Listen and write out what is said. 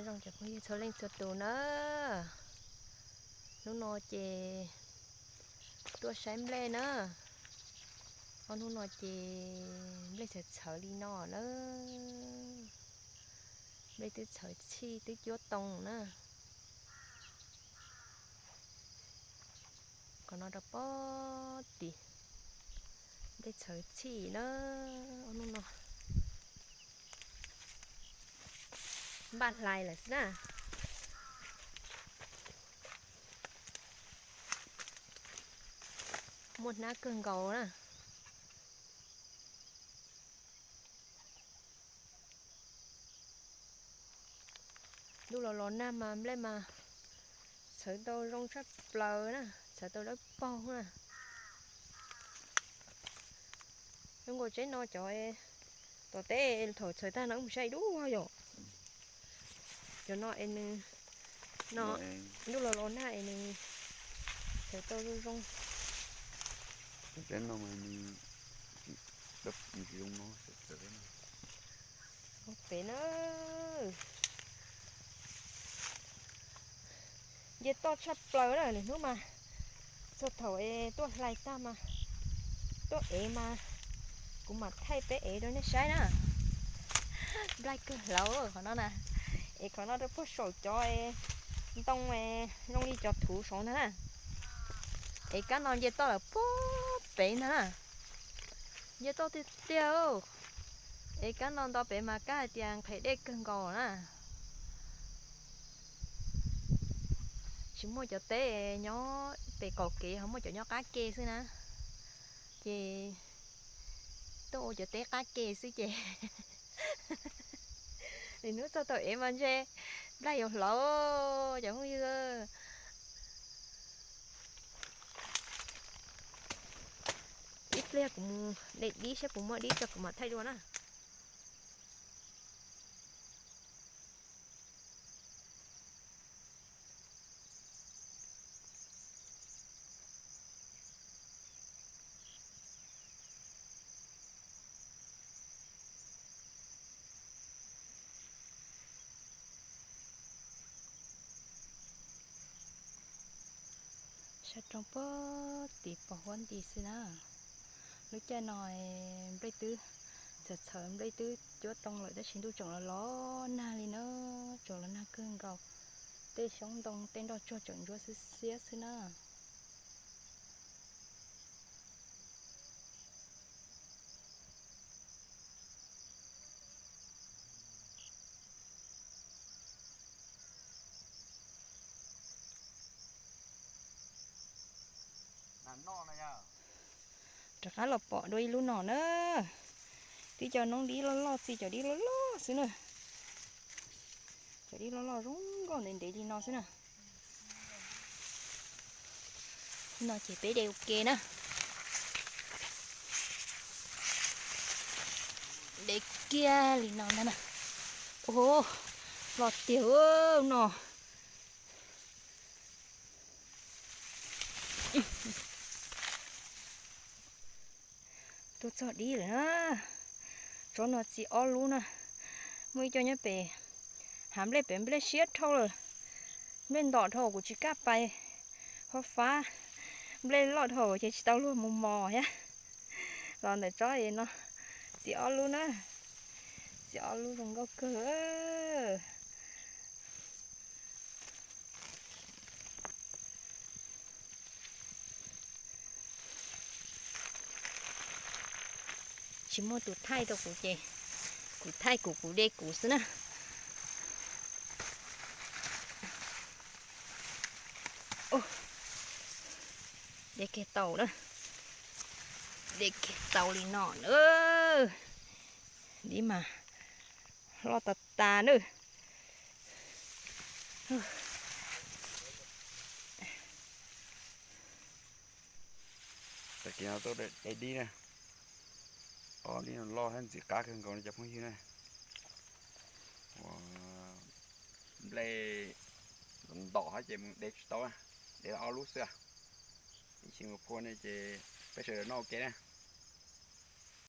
Zoo cov phooj ywg txhua leej txhua tus na, hnub no ces tuaj saib nplej na. Ob hnub no ces nplej txhawv txhawv li no na, nplej twb txhawv txhij twb cuab too na. Qhov no rau pob tim, nplej txhawv txhij na, ob hnub no npaj hlais lawm xwb na. Muaj hnab kawg nkaus na. Ntuj los los nag mas nplej mas txhawv tau zoo tshaj plaws na, txhawv tau dawb paug na. Zoo nkaus tsev no cov tom teb thaum txhawv tag no mus saib dub yom. Cov no es nws no, ntuj los los nag es nws txhawv tau zoo zoo. Pem na, nce toj tshaj plaws na, lwm hnub mas txog thaum es tuaj hlais tag mas tuaj ev mas kuv mam thaij peb ev rau nej saib na. Nplaig kawg hlauv qhov no na, es qhov no rau puag saum cov ntoo zoo li cov thuv saud ntag na. Es kab no nce toj lawm puag pem ntag na. Nce toj tiag tiag. Es kab no nto pem mas kab hais tias nqhis dej kawg nkaus na. Tsis muaj cov teb nyob pem qaum kev, ho muaj cov nyob qab ke xwb na. Ces tuaj ua cov teb qab ke xwb ces lwm hnub txog thaum ev mas ntshe nplaig yuav hlauv cov phooj ywg. Ib pliag kuv mus de dib saib puas muaj dib tso kuv mam thaij dua na. Sab roob puag tim pos huab nti xwb na. Lub caij no nplej twb txhawv txhawv, nplej twb cuab too lawm tab sis ntuj tseem los los nag li na, tseem los nag kawg nkaus. Tej xyoob ntoo tej nroj tsuag tseem ntsuab xiab xiab xwb na. Rov qab los pom dua ib lub no na. Twb cov noob dib loj loj, txi cov dib loj loj xwb na. Cov dib loj loj zoo nkauj ntev ntev li no xwb na. No ces peb de ua ke na. De kiag li no ntag na. Ua, loj tiag no. Tuaj txog dib lawm na. Tsob no txi ob lub na. Muaj ib co nyob pem hav nplej pem, nplej siab dhau lawm. Nplej ntom dhau kuv tsis kam pais fab fab. Nplej loj dhau ces tsis tau luag mus mos thiab. Los ntawm tsob no txi ob lub na. Txi ob lub zoo nkauj kawg. Tsis muaj tus thaij rau kuv ces kuv thaij kuv, kuv de kuv xwb na. De kiag tau na. De kiag tau li no na. Dib mas loj tas tas na. Tag kis no tuaj de dib na. Ob dib no loj thiab ntxim qab kawg nkaus no cov phooj ywg na. Ua, nplej ntom hab ces mus de tsis tau, de ob lub xwb. Ib sim mus phua ne ces peb sawv daws noj ua ke na.